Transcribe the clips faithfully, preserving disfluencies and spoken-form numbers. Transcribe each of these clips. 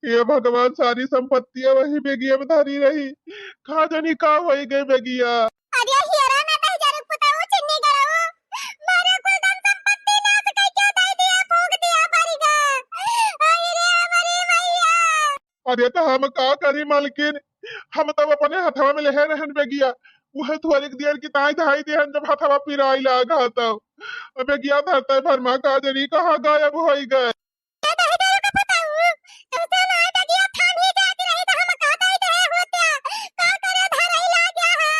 हे भगवान, सारी संपत्तिया वही बेगिया में धरी रही, का जानी का होई गए बेगिया। अरे हियरा ना दहिजर पुतऊ चिन्नी गड़ऊ, मारे कुल धन संपत्ति नाश कइके दे दिया, फूंक दिया, मरि गा। अरे रे हमारी मैया। अरे त हम का करी मलकिन, हम तब अपने हथवा में लेहे रहन बेगिया, उहे थोरिक देर की ताई धाई देहन जब हथवा पिराई लागा तब। अब बेगिया धरते भर मा का जानी कहाँ गायब होई गए। ए दहिजर के पुतऊ, तुमसे ना बेगिया थानी जात रही त हम का दे दे होत्या, का करे धरई लाग्या है।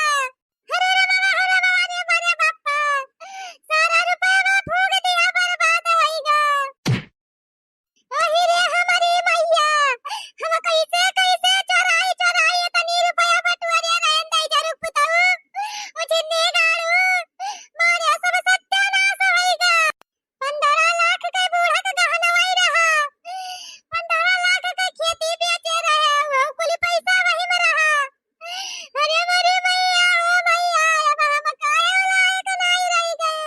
अरे रे बाबा, अरे बाबा, अरे बाबा, बापा, सारा रुपया फूंक दिया, बर्बाद होई गा। अहि रे हमारी मैया, हम कैसे कैसे चोराई चोराई इतनी रुपया बटुअरे रहन दहिजर पुतऊ, ओ चिन्नी गाड़ू, मारे सब सत्यानाश होई गा। पन्द्रह लाख के बूढ़ा के गहना वही रहा, पन्द्रह लाख के खेती बेचे रहे, वो कुल पैसा वही में रहा। अरे मोरी मैया, ओ मैया, अब हम काहे लायक नहीं रह गए।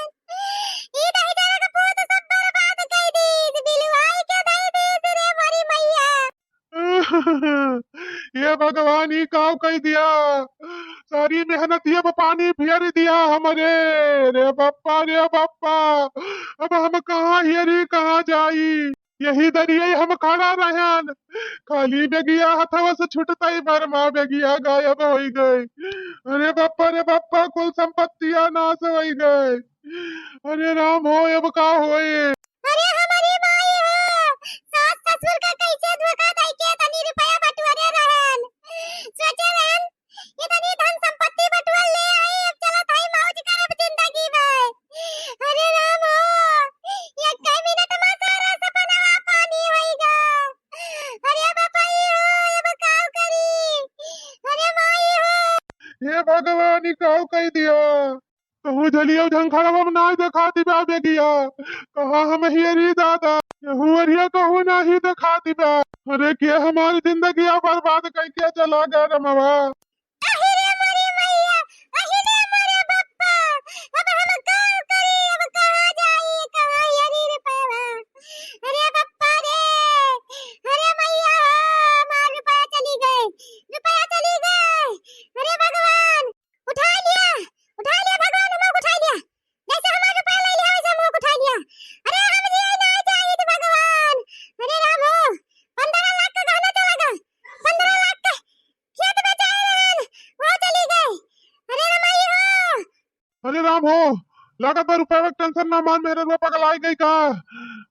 ई दहिजर के पूत सब बर्बाद कर दी, बिलवाई के दे दी रे मोरी मैया। ये भगवान, ई काव कई दिया, सारी मेहनत ये पानी फेर दिया हमरे। रे बप्पा, रे बप्पा, अब हम कहाँ हेरी, कहाँ जाई? यही दरिया हम खड़ा रहन, खाली बेगिया हथवा से छुटता ही बर्मा बेगिया गायब होई गए। अरे बप्पा रे बप्पा, कुल संपत्तिया नाश होई गए। अरे राम हो, अब का होए? अरे हमारी माई हो, सास ससुर का कैसे धोखा दई के तनी रुपया बटुअरे रहन, सोचे रहन इतनी धन संपत्ति बटुअर ले आई, अब चलत हई मौज करब जिंदगी भर। अरे राम हो, एक मिनट में सारा सपनवा पानी होई गा। अरे बापाई हो, अब काव करी? अरे माई हो। हे भगवान, ई काव कई दिया? कहूँ झलिया झंखड़वा में नाई देखा दिबा बेगिया, कहाँ हम हेरी दादा, केहू अरिया कहूँ नाही देखा दिबा। अरे के हमारी जिंदगिया बर्बाद कइके चला गा रमवा। अहि रे मोरी मैया, अहि रे मोरे बप्पा, अब हम का करी, अब कहाँ जाई, कहाँ हेरी रुपया? अरे बप्पा रे, अरे मैया हो, हमार रुपया चली गए, रुपया चली गए। अरे भगवान, उठा लिया, उठा लिया भगवान, हमको उठा लिया। जैसे हमार रुपया ले लिया, वैसे हमको उठा लिया। अरे हम जिए ना चाहित भगवान। अरे राम हो, पन्द्रह लाख का गहना चला गा, पन्द्रह लाख के खेत बेचाए रहन, वो चली गए। अरे रे माई हो। अरे राम हो, लागत बा रुपया के टेंशन ना मान, मेरे रुआ पगलाई गई का?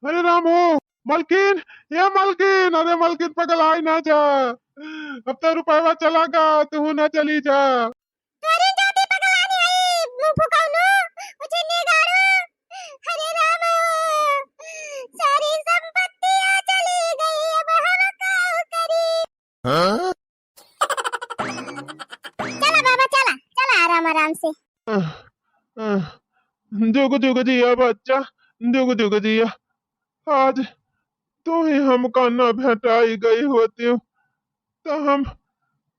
अरे राम हो, मलकिन, ए मलकिन, अरे मलकिन पगलाई ना जा, अब तो रुपया चला गा, तू ना चली जा। तोरी जाति पगलानी है, मुंह फुकौनू, उचिन्नी गाड़ू। अरे राम, सारी संपत्तियां चली गई, अब हम का करी? हाँ? चला बाबा, चला, चला आराम आराम से। आह, आह, जुग जुग जिया बच्चा, जुग जुग जिया। आज तू ही हमका न भेटाई गई होती, त हम,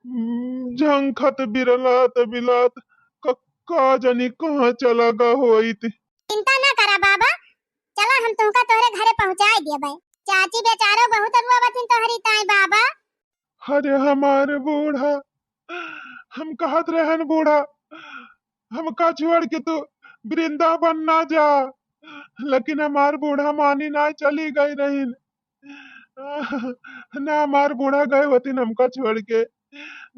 हम्म, झंखत बिरलात बिलात क-, का जानी कहाँ चला गा होइत। चिंता ना करा बाबा, चला हम तुमका तोहरे घरे पहुँचाए देबै। चाची बेचारो बहुत रुआवत हिन तोहरी ताई बाबा। अरे हमारे बूढ़ा, हम कहत रहन बूढ़ा, हमका छोड़ के तू वृंदावन ना जा, लेकिन हमार बूढ़ा मानी ना चली गई रहीन। ना हमार बूढ़ा गए होतीन हमका छोड़ के,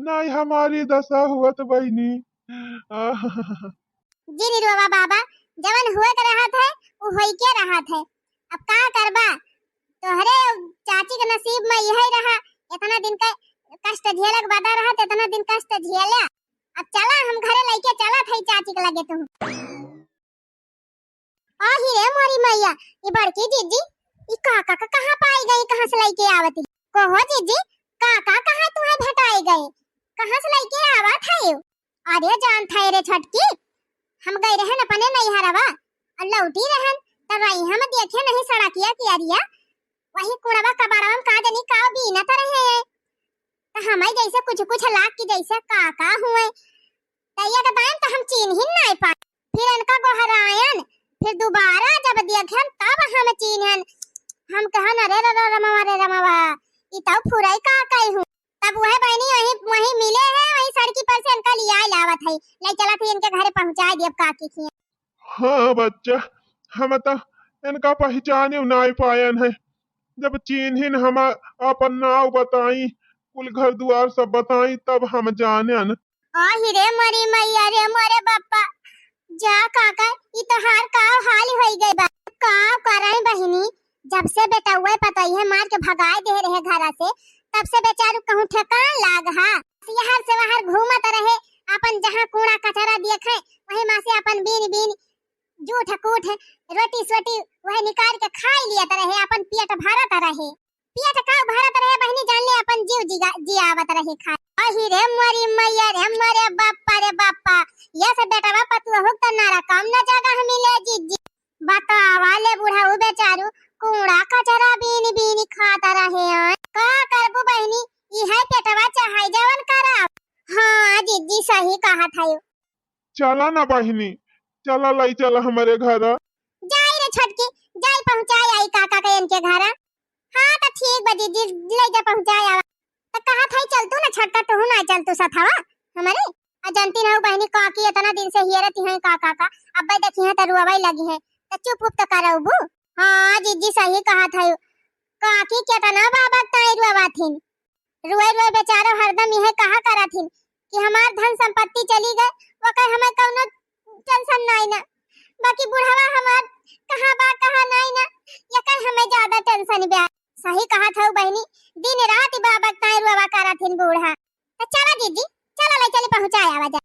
ना ही हमारी दशा हुअत बहिनी। जिन रोवा बाबा, जवन हुए के रहत है, उ होई के रहत है। अब का करबा, तोहरे चाची के नसीब में यही रहा, इतना दिन का कष्ट झेले के बदा रहत, इतना दिन कष्ट झेले। अब चला, हम घरे लइके चलत हई चाची के लगे तू। आही रे मोरी मैया, ई बड़की जीजी, ई काका का कहाँ पाई गई, कहाँ से लइके आवती? कहो जीजी, काका कहाँ तुम्हें भेटाई गई, कहाँ से लइके आवत है? अरे जानत है रे छोटकी, हम गई रहन अपने नैहरवा, और लौटी रहन, त रही हम देखे नहीं सड़किया कियरिया, वही कुड़वा कबाड़वा में का जनी का बीनत रहे, त हमें जैसे कुछ कुछ लाग कि जैसे काका हुए, त एकदम त हम चीन्हिन नाई पाए। फिर इनका गोहरायन, फिर दोबारा जब देखेन तब हम चीन्हन। हम कहन, "अरे रे रे रमवा रे रमवा, ई तउ फुरई का कही हूँ। तब वह बहिनी वहीं, वहीं मिले है, वहीं सड़की पर से इनका लिया लावत है, ले चलत है इनके घरे पहुँचाए दियब काकी की। हाँ बच्चा, हम त इनका पहचाने नाई पायन है। जब चीन्हिन, हम आपन नाव बताई, कुल घर दुआर सब बताई, तब हम जानन। आही रे मोरी मैया रे मोरे बापा, जा काका, ई तोहार का हाल होई गई बा। का करई बहिनी, जब से बेटउए पतोहिए मार के भगाए दे रहे घरा से, तब से बेचारू कहूँ ठेकान लाग हा। यहर से वहर घूमत रहे, अपन जहाँ कूड़ा कचरा देखे, वहीं मा से अपन बीन बीन जूठ कूठ, रोटी सोटी वह निकाल के खाई लियत रहे, अपन पेट भरत रहे। पेट का भरत रहे बहिनी, जान ले अपन जीव जिगा-, जियावत रहे खाए। अही रे मोरी मैया रे मोरे बापा रे बापा, ये से बेटवा पतुआ हुक त नारा काम न जगह मिले जिज्जी। बतावा ले बुढ़ऊ बेचारू, कूड़ा कचरा बीन बीन खात रहे हैं। का करबू बहिनी, इहे पेटवा चाहे जवन कराव। हाँ जिज्जी सही कहत है। चला ना बहिनी, चला लई चला हमरे घर। जाई रे छोटकी, जाई पहुँचाई आई काका के इनके घर। हाँ त ठीक बा जिज्जी, ले जा पहुँचाई आवा। त कहत है चल तू ना छोटका, तू ना चल तू सथवा हमरे। आ जानती ना बहिनी काकी इतना दिन से हियरत हैं काका का, अब देखी है त रुआवई लगी है, त चुप उप त करबू। हाँ जिज्जी सही कहत है, काकी केतना बाबा ताई रुआवत हिन। रुए रुए बेचारो हरदम यह कहा करत हिन कि हमार धन संपत्ति चली गए, ओकर हमें कौनो टेंशन नाई ना, बाकी बुढ़वा हमार कहाँ बा कहाँ नाई ना, एकर हमें ज्यादा टेंशन बा। सही कहत हऊ बहिनी, दिन रात बाबा ताई रुआ करत हिन बूढ़ा। त चला जिज्जी, चला ले चली पहुँचाए आवा जा।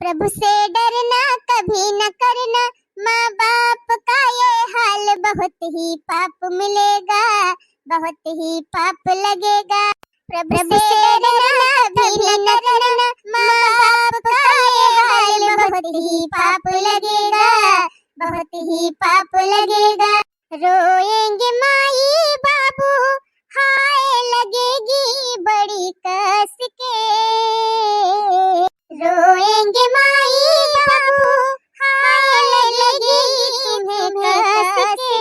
प्रभु से डरना कभी न करना, माँ बाप का ये हाल, बहुत ही पाप मिलेगा, बहुत ही पाप लगेगा। प्रभु से डरना कभी न करना, माँ बाप का ये हाल, बहुत ही पाप लगेगा, बहुत ही पाप लगेगा। रोएंगे माई बाबू, हाय लगेगी बड़ी कस के। रोएंगे माई बाबू, हाय लगेगी तुम्हें कस के।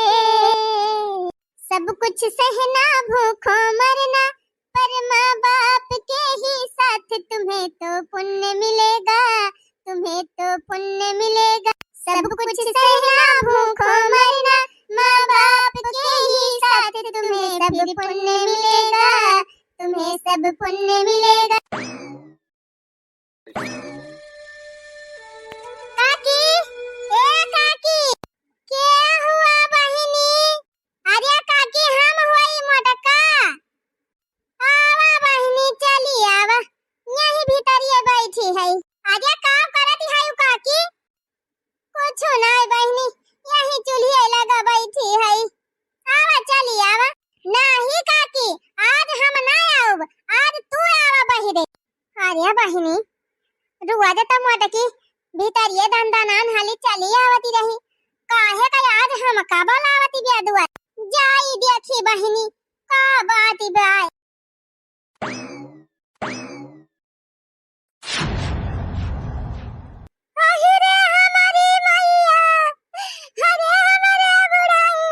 सब कुछ सहना भूखो मरना, पर माँ बाप के ही साथ तुम्हें तो पुण्य मिलेगा, तुम्हें तो पुण्य मिलेगा। सब कुछ सहना भूखो मरना, माँ बाप के ही साथ तुम्हें सब पुण्य मिलेगा, तुम्हें सब पुण्य मिलेगा। काकी, ए काकी, के हुआ बहिनी? अरे काकी, हम होई मोटका। आवा बहिनी, चली आवा, यही भीतरिये बैठी है। अरे का करत है काकी? कुछ नाई बहिनी, यही चूल्हिए लगा बैठी है। आवा, चली आवा। नाही काकी, आज हम ना आउब, आज तू आवा बहिरे। अरे बहिनी, रुआ दे त मोटकी, भीतरिये दंदनान हाली चली आवती रही। काहे का आज हमका बोलावती बिया दुआर? जाई देखी बहिनी, का बात बा। अहि रे हमारी मैया, अरे हमरे बुढ़ऊ,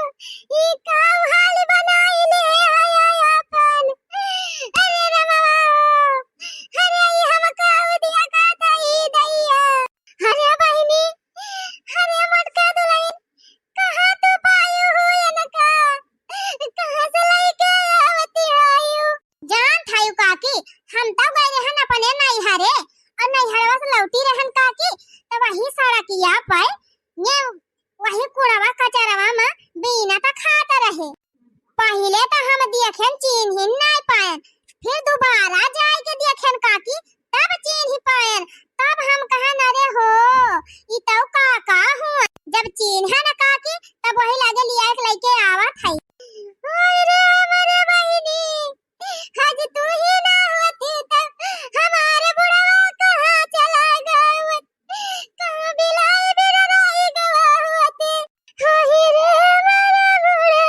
ई काऊ हाल बनाई ले आया अपन। अरे रमवा, अरे ई हम काऊ दिया का दई दैया। अरे बहिनी, अरे मोटका दुलहिन, कहाँ तू पायू हो इनका? कहाँ से लइके आवती आयु? जानत हयू काकी, हम तउ गए रहन अपने नैहरे, अउर नैहरवा से लौटी रहन काकी, त वही सड़किया पर ये वही कूड़वा कचरवा में बीनत खात रहे। पहिले त हम देखेन, चीन्हिन नाई पाएन, फिर दुबारा जाए के देखेन काकी, तब चीन्हि पाएन, तब हम कहन, "अरे हो, ई तउ काका हुआ।" जब चीन्हन काकी, तब वही लागे लिया के लइके आवत है। हाय रे हमरे बहिनी, आज तू ही ना होती त हमारे बुढ़वा कहाँ चला गवत, कहाँ बिलाई बिरराई गवा होती। हाय रे हमरे बुढ़वा,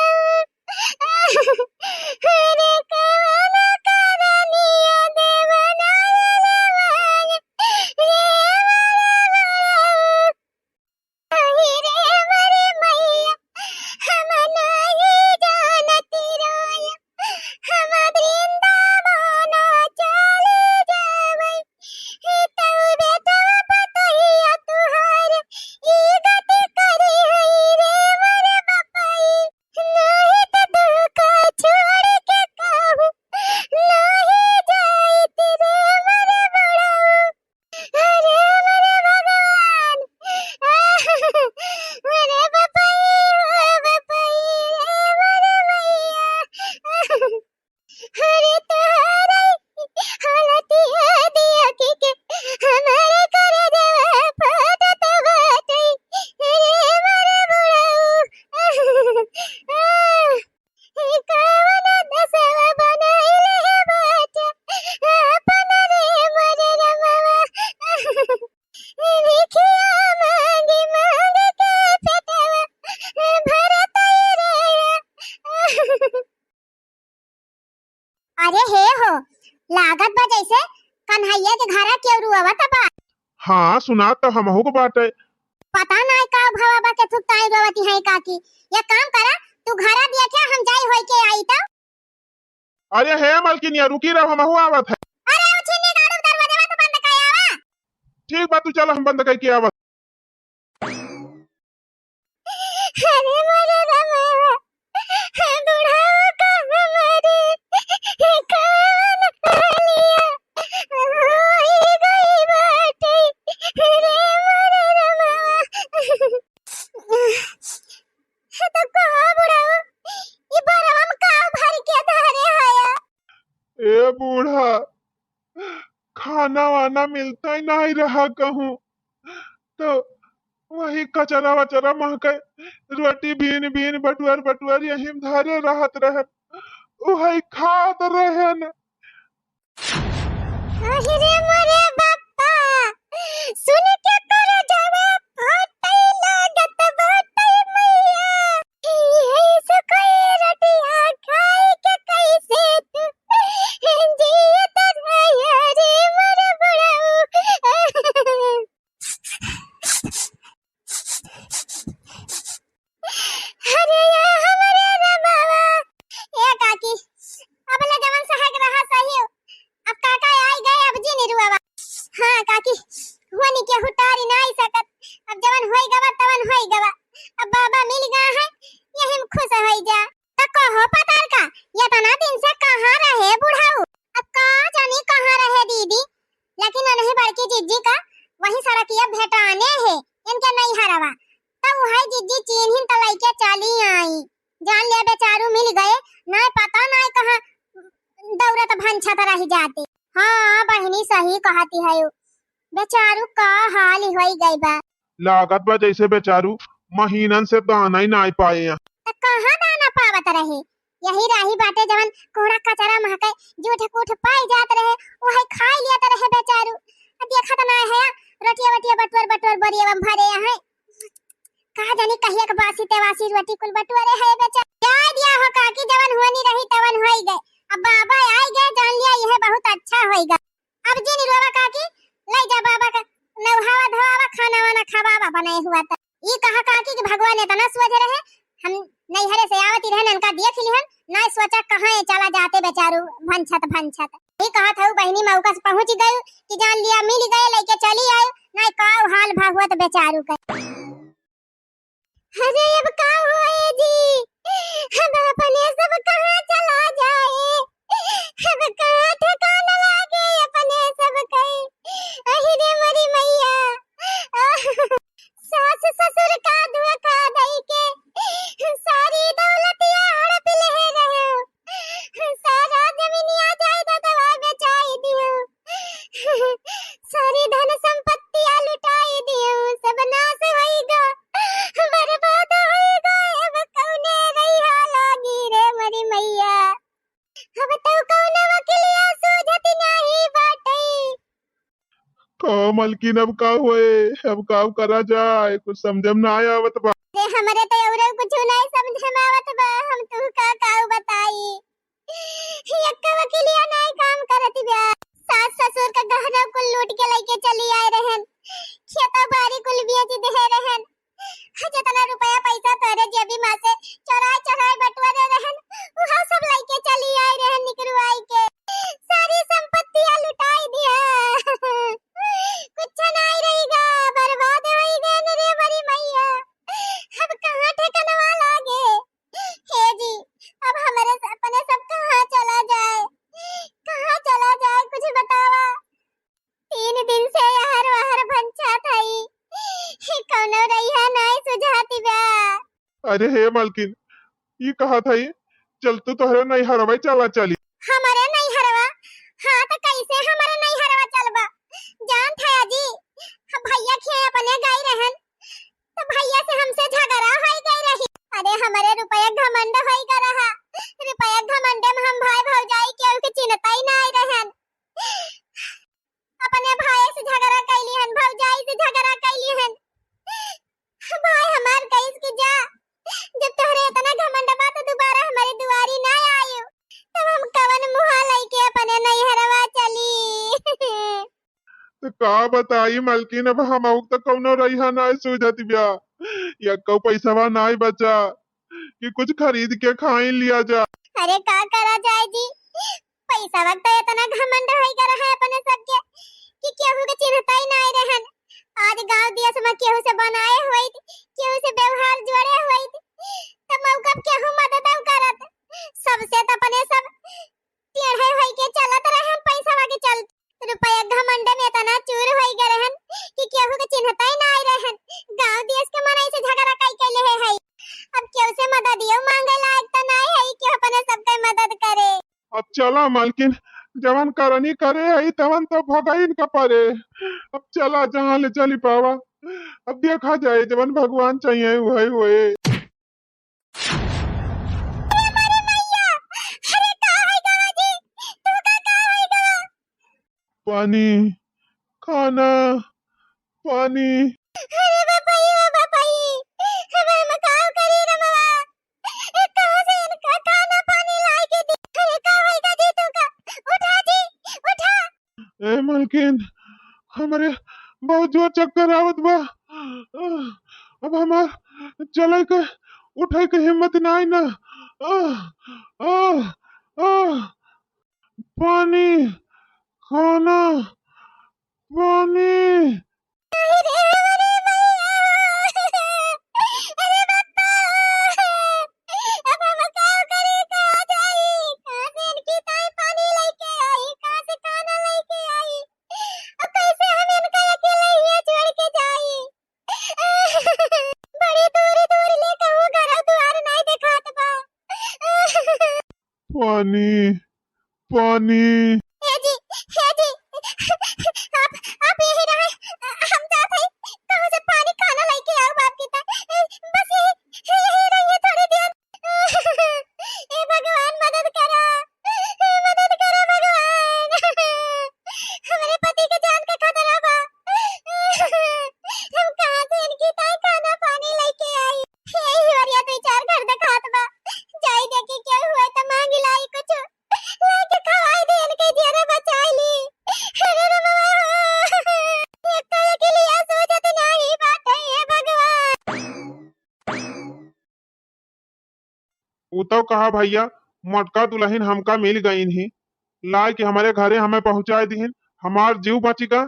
अरे कवन करनिया देवना ये रे हमरे बुढ़वा। सुना तो हमहू को बाटे। पता नाई का भवा बा के थुक ताई रोवती है काकी। ये काम करा, तू घरा दिया क्या, हम जाई होई के आई तो। अरे हे मलकिनिया, रुकी रहो, हमहू आवत है। अरे उछिन्नी गाड़ू, दरवाजा तो बंद कर आवा। ठीक बा, तू चल, हम बंद करके आवत। अरे मोरे रमवा, बुढ़ावा का हमारे कवन हालिया होई गई बाटे रे मोरे रमवा। तो कहो बुढ़ावा, ई बोरवा में का भर के धरे हया? ए बूढ़ा, खाना वाना मिलता ही नहीं रहा कहूँ, तो वही कचरा वचरा महके, रोटी बीन बीन, बटुअर बटुअर यही में धरे रहत रहन, वही खात रहन। अहि रे मोरे बापा, सुन के करजवा फटै लागत बाटै मैया। यही से कोई रोटिया खाई के कैसे तू जियत रहे रे मोर बुढ़ऊ। अरे या हमरे रमवा। ए काकी, अब ले जवन सहायक रहा सही हो। अब काका आई गए, अब जी निरुआवा। हाँ काकी, हुआ नहीं केहू टारी ना आई सकत। अब जवन होई गवा तवन होई गवा। अब बाबा मिल गया है, यही में खुश होई जा। त कहो पतार का, इतना दिन से कहाँ रहे बुढ़ऊ? अब का जानी कहाँ रहे दीदी, लेकिन उन्हीं बड़की जिज्जी का वही सड़किया भेटाने है इनके नैहरवा। त उहै जिज्जी चीन्हिन त लइके चली आई। जान ले बेचारू मिल गए, नाय पता नाय कहाँ दौड़त भंछत रह जाते। हाँ बहिनी सही कहती है, बेचारू का हाल होई गई बा। लागत बा जैसे बेचारू महीनन से दाना ही नाय पाए हैं। त कहाँ दाना पावत रहे? यही राही बाटे जवन कोहड़ा कचरा महके, जूठ कूठ पाई जात रहे, वही खाई लियत रहे बेचारू। आ देखत ना है, रोटिया वटिया बटुअर बटुअर बोरिया में भरे हैं। का जानी कहिया के बासी तेवासी रोटी कुल बटुअरे है बेचारू। जाए दिया हो काकी, जवन होनी रही तवन होई गए। अब बाबा आई गए, जान लिया यह बहुत अच्छा होई गए। अब जी निरुआवा काकी, ले जा बाबा का नहावा धोआवा, खाना वाना खवावा बनाए हुआ त। ई कहा काकी कि भगवान इतना सोझ रहे, हम नैहरे से आवती रहन, इनका देख लिहन, ना सोचा कहाँ ये चला जाते बेचारू भंछत भंछत। ई कहा था बहिनी मौका से पहुँच गई कि जान लिया मिल गए, लेके चली आए, ना का हाल भा हुआ त बेचारू का। अरे अब का होए जी, अब अपने सब कहाँ चला जाए, अब कहाँ ठिकाना लागे अपने सब कई। अहि रे मोरी मैया, सास ससुर का धोखा दई के सारी दौलतिया हड़प ले रहे हो। सारा जमीनिया जायदादवा बेचाई दियो, सारी धन संपत्तिया लुटाई दियो, सब नाश होइगा, बर्बाद होइगा। अब कौने रहिया लागी रे मोरी मैया, अब तो कौनो वकिलिया सूझत नाही बाटई। का मलकिन, अब का होए, अब का करा जाए, कुछ समझ में ना आवत बा। अरे हमरे तो अउरे कुछ नहीं समझ में आवत बा, हम तू का का बताई। यक्का वकिलिया नहीं काम करत बा। सास ससुर का गहना कुल लूट के लेके चली आए रहन, खेता बाड़ी कुल बेच दे रहन। जेतना रुपया पैसा तोरे जेबी मा से चोराए चोराए बटुआ दे रहन, उहा सब लइके चली आए रहन निकरुआई के। सारी संपत्तिया लुटाई दिया। कुछ नाई रही गा, बर्बाद होई गए न रे बड़ी मैया। अब कहाँ ठिकानवा लागे? हे जी, अब हमरे स-, अपने सब कहाँ चला जाए? कहाँ चला जाए? कुछ बतावा। तीन दिन से यहर वहर भंछात हई, कौनो रहिया नाई सुझात बा। अरे हे मलकिन, ई कहत हई, चल तू तोहरे नैहरवा चला चली। हमरे नैहरवा? हाँ, त कैसे हमरे नैहरवा चलबा? जानत हया जी, हम भैया के अपने गई रहन, त भैया से हमसे झगड़ा होई गई रही। अरे हमरे रुपया घमंड होई गए रहा, रुपया घमंड में हम भाई भौजाई केहू के चिन्हता ही नाई रहन। अपने भाई से झगड़ा कैली हन, भौजाई से झगड़ा कैली हन। भाई हमार कहिस कि जा, जब तोहरे इतना घमंड बा त दोबारा हमरे दुआरी ना आयो। तब हम कवन मुहा लइके अपने नैहरवा चली? तो का बताई मलकिन, अब हमहू त कउनो रहिया नाई सूझत बिया, यक्को पैसवा नाई बचा कि कुछ खरीद के खाई लिया जा। अरे का करा जाए जी, पैसवा त एतना घमंड होइ गए रहे अपने सबके कि केहू के चिन्हतइ नाई रहन। आज गाँव देस में केहू से बनाए होइत, केहू से व्यवहार जोड़े होइत, त मौका पे केहू मदद करत। सबसे त अपने सब टेढ़े होई के चलत रहन पैसवा के चलते। रुपया घमंड में एतना चूर होई गए रहन कि केहू के चिन्हतइ नाई रहन। गाँव देस के मनई से झगड़ा कई के लेहे हई। अब केहू से मददियो मांगे लायक त नाई हई कि अपने सबके मदद करे। अब चला मलकिन, जवन करनी करे हई तवन त भोगइन का परे। अब चला जहाँ ले चली पावा, अब देखा जाए जवन भगवान चाहिए उहइ होए। अरे मोरे मइया, अरे का होइ गवा जी? तू का, का होइ गवा? पानी, खाना, पानी। अरे बापाई, ओ बापाई, अब हम का करी रमवा? ए, कहाँ से इनका खाना पानी लाए के दी? अरे का होइ गा जी तू का? उठा जी, उठा। ए मलकिन, हमरे बहुत जोर चक्कर आवत बा। अब हमार चले के, उठे के हिम्मत नाई ना। आह, आह, आह, पानी, खाना, पानी। अरे, अरे भैया, अरे बापा, अब हम का करी, कहाँ जाई, कहाँ से इनकी ताई पानी लेके आई, कहाँ से खाना लेके आई? अब कैसे हम इनका अकेले हियाँ छोड़ के जाई? बड़ी दूरी दूरी ले कहूँ घर दुआर नाई देखात बा। पानी, पानी। हे जी, हे जी, आप, आप यही रहे, हम जात हई, कहूँ से पानी खाना लेके आओ बाप की तरह। बस यही, यही रहिए थोड़ी देर। हे भगवान, मदद करा, हे मदद करा भगवान। हमरे पति के जान के खतरा बा। हम कहाँ से इनकी ताई खाना पानी लेके आई? यही ओरिया दुई चार घर देखात बा, जाई देखी केहू हुए त मांगी लाई कुछ, लाके खवाई दे इनके जियरा बचाई ली। अरे रे बाबा, एक तो अकेलिया सोचत नाही बाटे, हे भगवान। उ तो कहा भैया, मोटका दुलहिन हमका मिल गईन ही, लाए के हमरे घरे हमें पहुँचाए दिहिन, हमार जीव बचिगा।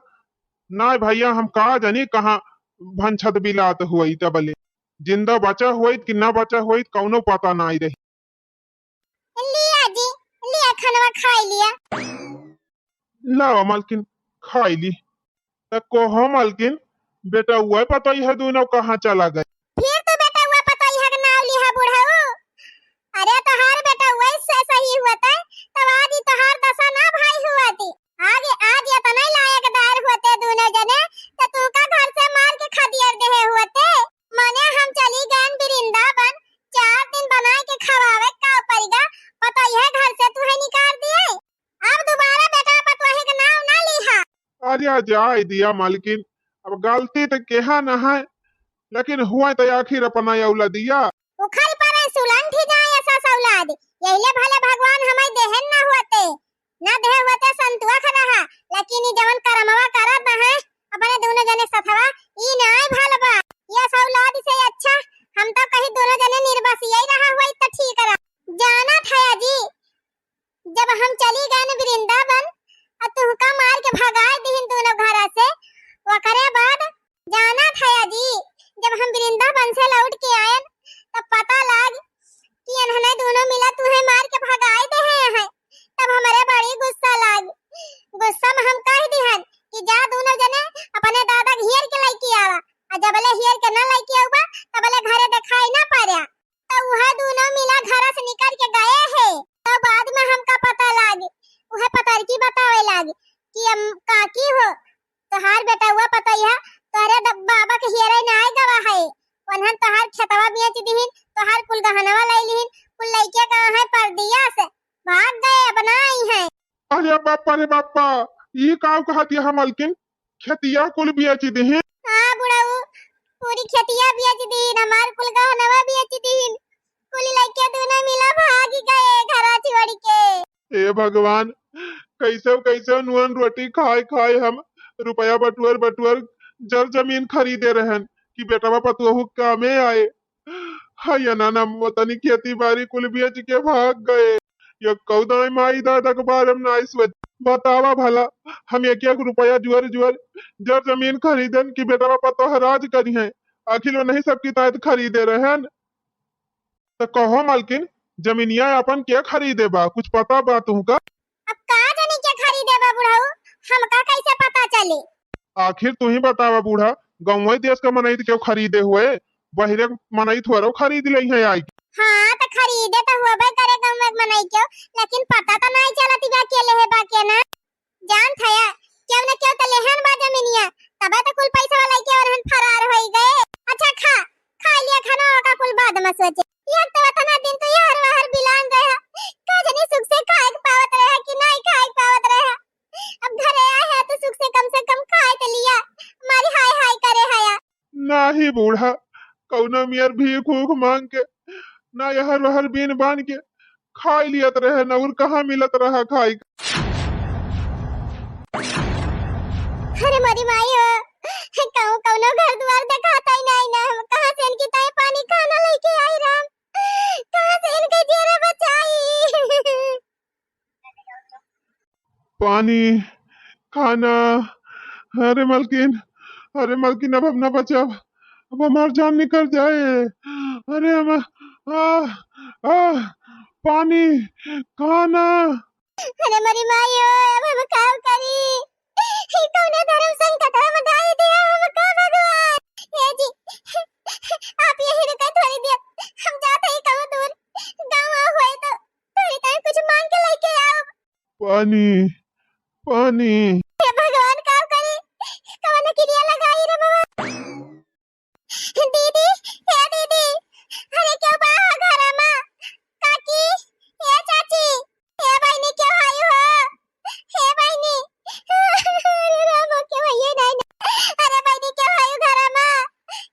नाय भैया, हम का जानी कहाँ भंछत बिलात हुई तबले, जिंदा बचा हुई कि ना बचा हुई, कौनो पता नाय रही। लिया जी, लिया खानवा खाई लिया। लावा मलकिन, खाई ली। त कोहो मलकिन, बेटउआ पतोहिया दूनो कहाँ चला गए? फिर तू बेटउआ पतोहिया के नाव लिहा बुढ़ऊ। अरे तोहार बेटउआ से सही होते, तब आज ई तोहार दशा ना भाई होती। आज, आज एतने लायकदार होते दूनो जने, त तू का घर से मार के खदियर देहे होते। मने हम चली गए वृंदावन, चार दिन बनाए के खवावे का परिगा, पतोहिया घर से तुहे निकाल दिए। अब दोबारा बेटा पतोहे के नाव ना लिहा। अरे जाए दिया मालकिन, अब गलती त केहा न है, लेकिन हुआ त आखिर अपना औलादिया। उखल परे सुलंठी जाए ऐसा सौलाद, यहिले भले भगवान हमें देहन ना होते, ना देह होते संतोष रहा, लेकिन ई जवन करमवा करत है अपने दोनों जने सथवा, ई नाय भल बा। ये सौलाद से अच्छा हम तो कहीं दोनों जने निर्बसिया ही रहा हुआ त ठीक रहा। जाना था जी, जब हम चली गए न वृंदावन, आ तुहका मार के भगाए दिहिन दोनों घरा से, ओकरे बाद जाना था जी, जब हम वृंदावन से लौट के आयन, तब पता लाग कि इन्हने दोनों मिला तुहे मार के भगाए देहे हैं। तब हमरे बड़ी गुस्सा लाग, गुस्सा में हम कह दिहन कि जा दोनों जने अपने दादा के हियर के लेके आवा, आ जबले हियर के न लेके आउबा, तबले घरे दिखाई ना पड़ा। त उहे दूनो मिला घर से निकल के गए हे। त बाद में हमका पता लागे, उहे पतरकी बतावे लागे कि "अम, काकी हो, तोहार बेटउआ पतोहिया तोहरे द-, बाबा के हियरे ना आए गवा है, उन्हन तोहार खेतवा बेच दिहिन, तोहार कुल गहनवा ले लिहिन, कुल लइके कहाँ है परदिया से भाग गए, अब ना आई हैं।" अरे बापा रे बापा, ई का कहत यह मलकिन? खेतिया कुल बेच दिहिन। हाँ बुढ़ऊ, पूरी खेतिया बेच दिहिन, हमार कुल गहनवा बेच दिहिन, कुल लइके दूनो मिला भाग गए घरा छोड़ के। हे भगवान, कैसे कैसे नून रोटी खाए खाए हम रुपया बटुअर बटुअर जर जमीन खरीदे रहन कि बेटवा पतोहू कामे आए। हाँ, या नाना मोतनी खेती बारी कुल बेच के भाग गए। या कौदाई माई दादा के बारे में नाई सोच। बतावा भला, हम एक एक रुपया जुअर जुअर जर जमीन खरीदन कि बेटवा पतोह राज करिहैं। आखिर वो नहीं सबकी तायत खरीदे रहन। त कहो मलकिन, जमीनिया अपन के खरीदे बा, कुछ पता बा तुहका? अब का जानी के खरीदे बा बुढ़ऊ, हमका कैसे पता चली? आखिर तू ही बतावा बूढ़ा, गौवे देश का मनई त केहू खरीदे हुए, बहिरे मनई थोड़ो खरीद ले है आई। हाँ, त खरीदे त हुआ भाई करे गौवे मनई केहू, लेकिन पता त नहीं चलत बा के लेहे बा के ना। जान थया, केहू न केहू त लेहन बा जमीनिया, तबे त कुल पैसा वाला के ओरहन फरार होई गए। अच्छा खा, खा लिया खाना, ओका कुल बाद में सोचे। एक तो इतना दिन तो यहर वहर बिलान रहे, का जानी सुख से खाए के पावत रहे कि नहीं खाए के पावत रहे। अब घरे आए हैं तो सुख से कम से कम खाए तो लिया, मारी हाय हाय करे हया। नाही बूढ़ा, कौनो मियर भीख ऊख मांग के, ना यहर वहर बीन बान के खाई लियत रहे, ना और कहाँ मिलत रहा खाई। अरे मोरी माई हो, कहूँ कौनो घर दुआर देखात ही नहीं ना, हम कहाँ से इनकी ताई पानी खाना लेके आई राम, कहाँ से इनके जेरा बचाई? पानी, खाना, अरे मलकिन, अरे मलकिन, अब हम ना बचब, अब हमार जान निकल जाए। अरे हम, आ, आ, पानी, खाना। अरे मोरी माई हो, अब हम का करी? ई कौने धर्म संकट में डाल दिया हमका भगवान। हे जी, आप यही रुका थोड़ी देर, हम जात ही कहूँ दूर, गाँव हुए तो थोड़ी टाइम कुछ मांग के लेके आओ। पानी, पानी। हे भगवान, का करी? कवन किरिया लगाई रे बाबा? दीदी, हे दीदी, अरे क्यों बा हो घरा मा? काकी, हे चाची, हे बहिनी क्यों आयु हो? हे बहिनी, अरे राम, क्यों आयु नहीं ना? अरे बहिनी क्यों आयु घरा मा?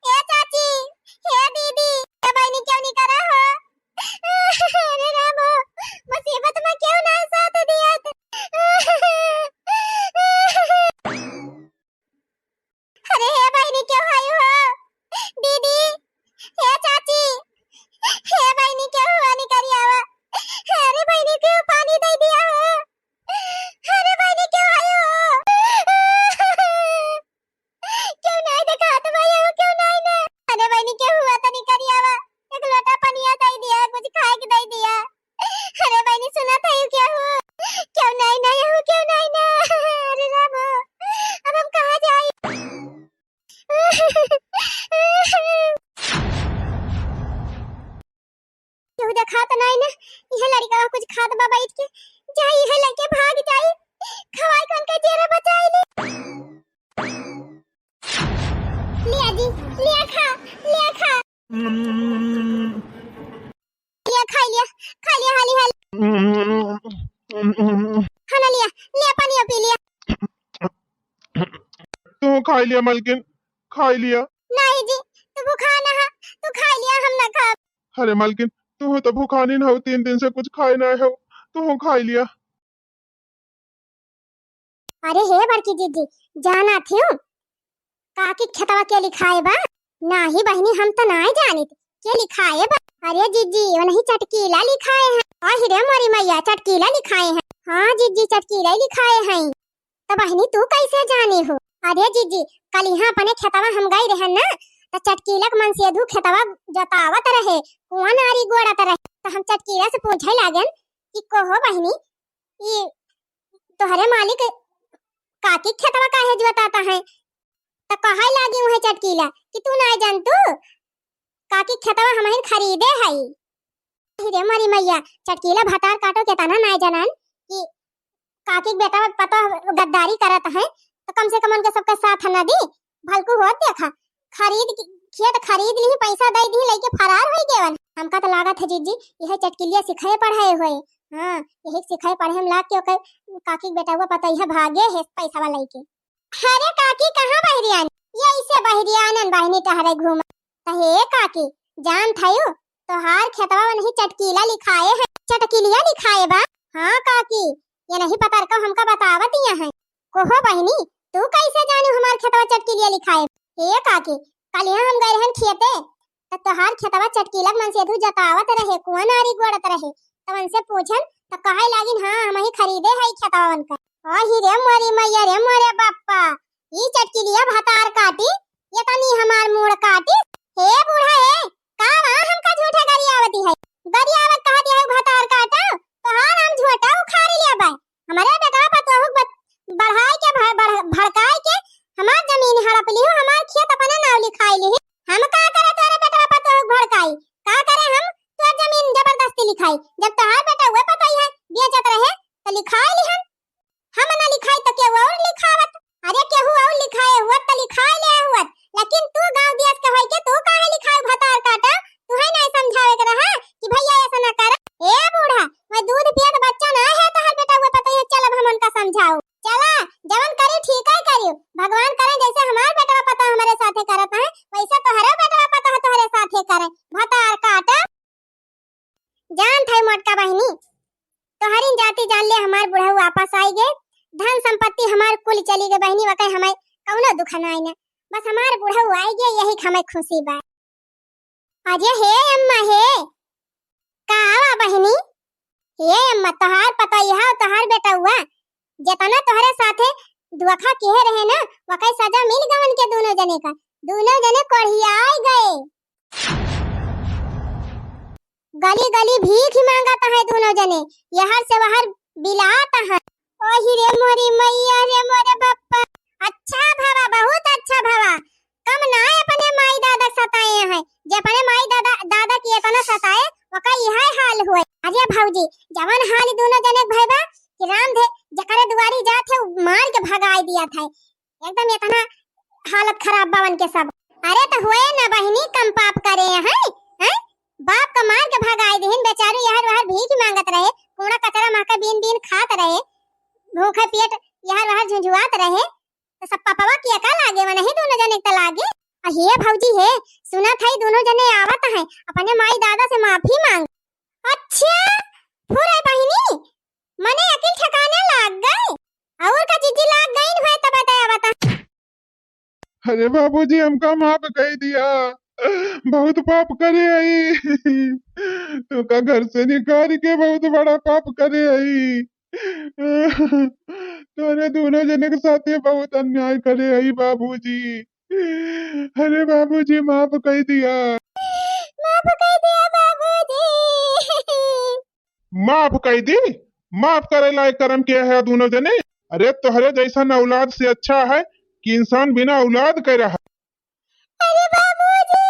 हे चाची, हे दीदी, हे बहिनी क्यों नहीं करा हो? अरे राम, मुसीबत में क्यों ना साथ दिया? अरे हे बहिनी, क्यों आयु हो? दीदी, हे चाची, हे बहिनी, क्यों हुआ निकरी आवा? अरे बहिनी, क्यों पानी दे दिया हो? अरे बहिनी, क्यों आयु हो? क्यों नहीं देखा तो भाई हो, क्यों नहीं ना? अरे बहिनी, क्यों हुआ तो निकरी आवा? एक लोटा पनिया दे दिया, कुछ खाए के दे दिया। अरे बहिनी, सुना था यू क्या हो? क्यों नहीं ना, यू क्यों नहीं ना? अरे राम, अब हम कहाँ जाई? क्यों देखा तो नहीं ना, यह लड़का कुछ खात बा बैठ के, जाई यह लेके भाग जाई, खवाई कौन का जेरा बचाई ले। लिया जी, लिया खा, लिया खा। लिया, खाई लिया, खाई लिया, हाली, हाली। खाना लिया, लिया, पानी पी लिया। तू खाई लिया मलकिन, खाई लिया। नहीं जी, तू भूखा ना है, तू खाई लिया, हम ना खाब। अरे मलकिन, तू तो भूखानी ना हो, तीन दिन से कुछ खाए ना हो, तू खाई लिया। अरे हे बड़की जीजी, जानत हिउ काकी खेतवा के लिखाए बा? नाही बहिनी, हम त नाय जानित के लिखाए बा। अरे जीजी, ओनही चटकीला लिखाए हैं। आहि रे मोरी मैया, चटकीला लिखाए हैं। हाँ जीजी, चटकीला ही लिखाए हैं। त बहिनी, तू कैसे जानी हो? अरे जीजी, कल यहाँ अपने खेतवा हम गई रहन ना, त चटकीला के मनसेधू खेतवा जतावत रहे, कुआं नारी गोड़त रहे, त हम चटकीला से पूछे लागन कि कहो बहिनी, ई तोहरे मालिक काकी खेतवा काहे जोताता है? त कहे लागी उहे चटकीला कि तू ना जानतू, काकी खेतवा हमहिन खरीदे हई। अहि रे मोरी मैया, चटकीला भतार काटो के तना ना जानन कि काकी के बेटा पता गद्दारी करत है, त कम से कम उनके सबके साथ न दी, भलकू होत देखा। खरीद के, खेत खरीद ली, पैसा दे दी, लेके फरार हो गए। हमका तो लागत है जीजी, यह चटकिलिया सिखाए पढ़ाए हुए। हाँ, यही सिखाए पढ़े में लाग के ओकर काकी के बेटा हुआ पता यह भागे है पैसा वाला लेके। अरे काकी, कहाँ बहरियान? ये इसे बहरियानन बहनी टहरे घूम। त हे काकी, जान थयू, तोहार खेतवा में नहीं चटकीला लिखाए है, चटकिलिया लिखाए बा। हाँ काकी, ये नहीं पतर को हमका बतावत यहाँ है। कोहो बहनी, तू कैसे जानू हमार खेतवा चटकीलिया लिखाए? हे काकी, कलिया हम गए रहन खेते, त तोहार खेतवा चटकीला मनसेधू जतावत रहे, कुआं नारी गोड़त रहे, तब उनसे पूछन, त कहे लागिन, "हाँ, हमही खरीदे हई खेतवा उनकर।" ओ ही रे मोरी मैया रे मोरे बप्पा, ई चटकीलिया भतार काटी, ये तनी हमार मूड़ काटी। हे बूढ़ा हे, का बा हमका झूठे गरियावती है? गरियावत कहत है भतार काटा, तोहार हम झोटा उखाड़ लेबै। हमरे बेटवा पतोहू ब-, बढ़ाई के भ-, बढ़-, भड़काई के हमार जमीन हड़प लिहू, हमार खेत अपने नाव लिखाई लिही। हम का करे तोरे बेटवा पतोहू भड़काई? का करे हम तोर जमीन जबरदस्ती लिखाई? जब तोहार बेटवा पतोही है बेचत रहे, त लिखाई लिहन। हम ना लिखाई त केहू और लिखावत। अरे केहू और लिखाए हुअत त लिखाए ले हुअत, लेकिन तू गांव देश के होई के तू काहे लिखाए भतार काटा? तू है ना समझावे के रहा कि भैया ऐसा ना कर। ए बूढ़ा, मैं दूध पियत बच्चा ना है तोहार बेटवा पतोही है, चल अब हम उनका समझाऊ। चला, जवन करी ठीक है करियो। भगवान करे जैसे हमार बेटवा पतोह हमरे साथे करत है, वैसे तोहरे बेटवा पतोह तोहरे साथे करे। भतार काटा। जान थाई मोटका बहिनी, तोहरिन जाति जान ले हमार बुढ़ऊ वापस आई गे। धन संपत्ति हमार कुल चली गे बहिनी, वकै हमै कौनो दुख नाई न। बस हमार बुढ़ऊ आई गे, यही क हमै खुशी बा। अरे हे अम्मा हे, का बा बहिनी? हे अम्मा, तोहार पतोहिया और तोहार बेटउआ जेतना तोहरे साथे धोखा किहे रहे ना, वकै सजा मिल गवन के दूनो जने का। दूनो जने कोढ़ियाई गए। गली गली भीख ही मांगत है दूनो जने, यहर से वहर बिलात है। ओही रे मोरी मैया रे मोरे बप्पा। अच्छा भवा, बहुत अच्छा भवा। कम नाय अपने माई दादा सताए हैं, जे अपने माई दादा, दादा की एतना सताए, ओका इहै हाल हुए। अरे भौजी, जवन हाल दूनो जने क भय बा कि राम धे जकरे दुआरी जात है, उ मार के भगाई दिया था। एकदम एतना हालत खराब बा उनके सब। अरे त हुए ना बहिनी, कम पाप करे हैं, हैं? बाप का मार के भगाई दिहिन, बेचारू यहर वहर भीख मांगत रहे, कूड़ा कचरा महका बीन बीन खात रहे, भूखे पेट यहर वहर झुंझुआत रहे। त सब पपवा किया का लागे, वनही दूनो जने क त लागे। आ हे भौजी हे, सुनत हई दूनो जने आवत हैं, अपने माई दादा से माफी मांग। अच्छा, फुरे बहिनी, मने अकिल ठिकाने लाग गए। और का जीजी लाग गईन हुए तब बताया बता। अरे बाबूजी, हमका माफ कई दिया, बहुत पाप करे हई। तोका घर से निकाल के बहुत बड़ा पाप करे हई। तोरे दूनो जने के साथे बहुत अन्याय करे हई बाबूजी। अरे बाबूजी, माफ कई दिया। माफ कई दिया बाबूजी। माफ कई दी? माफ करे लायक करम किया है दूनो जने? अरे तोहरे जैसन औलाद से अच्छा है कि इंसान बिना औलाद के रहा। अरे बाबूजी,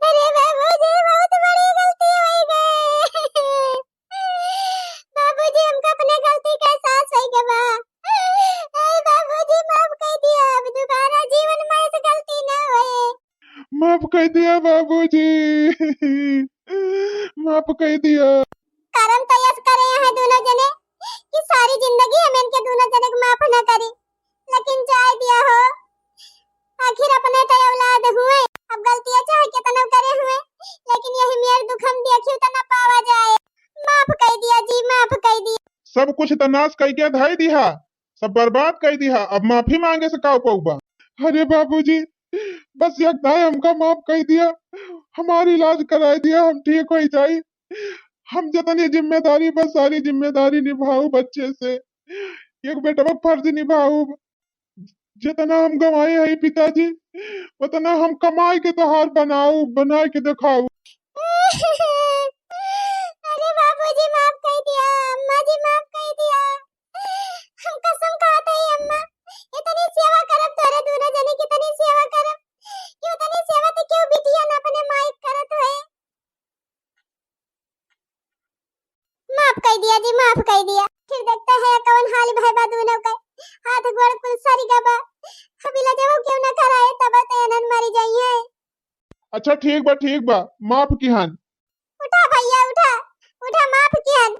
अरे बाबूजी, बहुत बड़ी गलती हो गई। बाबूजी, हमका अपने गलती का एहसास हो गया बा। अरे बाबूजी, माफ कर दिया, अब दोबारा जीवन में ऐसी गलती ना होए। माफ कर दिया बाबूजी, माफ कर दिया। करम तो यस करे हैं दूनो जने कि सारी जिंदगी हम इनके दूनो जने के माफ न करी, लेकिन जाए दिया हो, आखिर अपने तो औलाद हुए। अब गलतियां चाहे कितना करे हुए, लेकिन यही मेर दुख हम देखियो तो न पावा जाए। माफ कर दिया जी, माफ कर दिया। सब कुछ तो नाश कई के धई दिया, सब बर्बाद कई दिया, अब माफी मांगे से का पौबा? अरे बाबूजी, बस एक दाई हमका माफ कर दिया, हमार इलाज कराई दिया, हम ठीक हो जाई। हम जितनी जिम्मेदारी बा, सारी जिम्मेदारी निभाऊ बच्चे से। एक बेटवा क फर्ज निभाऊ। जितना हम गंवाए हई पिताजी, उतना हम कमाई के तोहार बनाऊ, बनाई के देखाऊ। अरे बाबूजी, माफ कर दिया, अम्मा जी, माफ कर दिया। हम कसम खात हई अम्मा, इतनी सेवा करब, तोरे दूनो जने की इतनी सेवा करब, कि उतनी सेवा तो क्यों बिटिया ना अपने माई क करत हुए। माफ कर दिया जी, माफ कर दिया। फिर देखते हैं कौन हाल भय बा दूनो के। हाथ गोड़ कुल सरी गबा। अभी लजबो क्यों ना कराए, तब तो एनन मरी जाइए। अच्छा ठीक बा, ठीक बा, माफ किहन। उठा भैया, उठा, उठा, माफ किहन।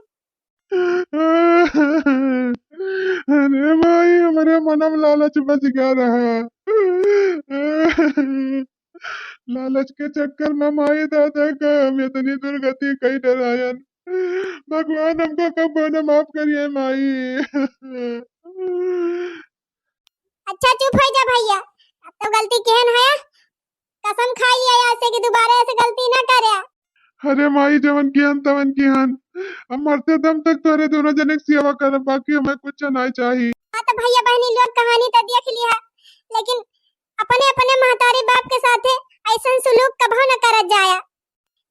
अरे माई, हमरे मनम लालच बस गया रहा। लालच के चक्कर में माई दादा का हम इतनी दुर्गति कई डरायन। भगवान हमको कब न माफ करिए माई। अच्छा चुप होइ जा भइया, अब तो गलती केहन है, कसम खाइ लिया आज से कि दुबारा ऐसे गलती ना करे। अरे माई, जवन किहन तवन किहन, हम मरते दम तक तोहरे दोनों जने के सेवा करब, बाकी हमें कुछ नाहीं चाही। हाँ तो भइया बहिनी लोग कहानी तो देख लिया, लेकिन अपने अपने महतारी बाप के साथे अइसन सुलूक कभो न करत जाया।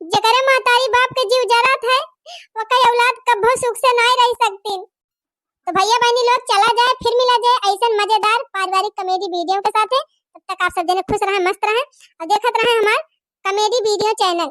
जेकरे महतारी बाप के जीव जरत है, ओकर औलाद कभो सुख से नाहीं रहि सकतीन। तो भइया बहिनी लोग चला जाए, फिर मिला जाए अइसन मजेदार पारिवारिक comedy video के साथे। तब तक आप सब जने खुश रहें, मस्त रहें और देखत रहें हमार comedy video channel।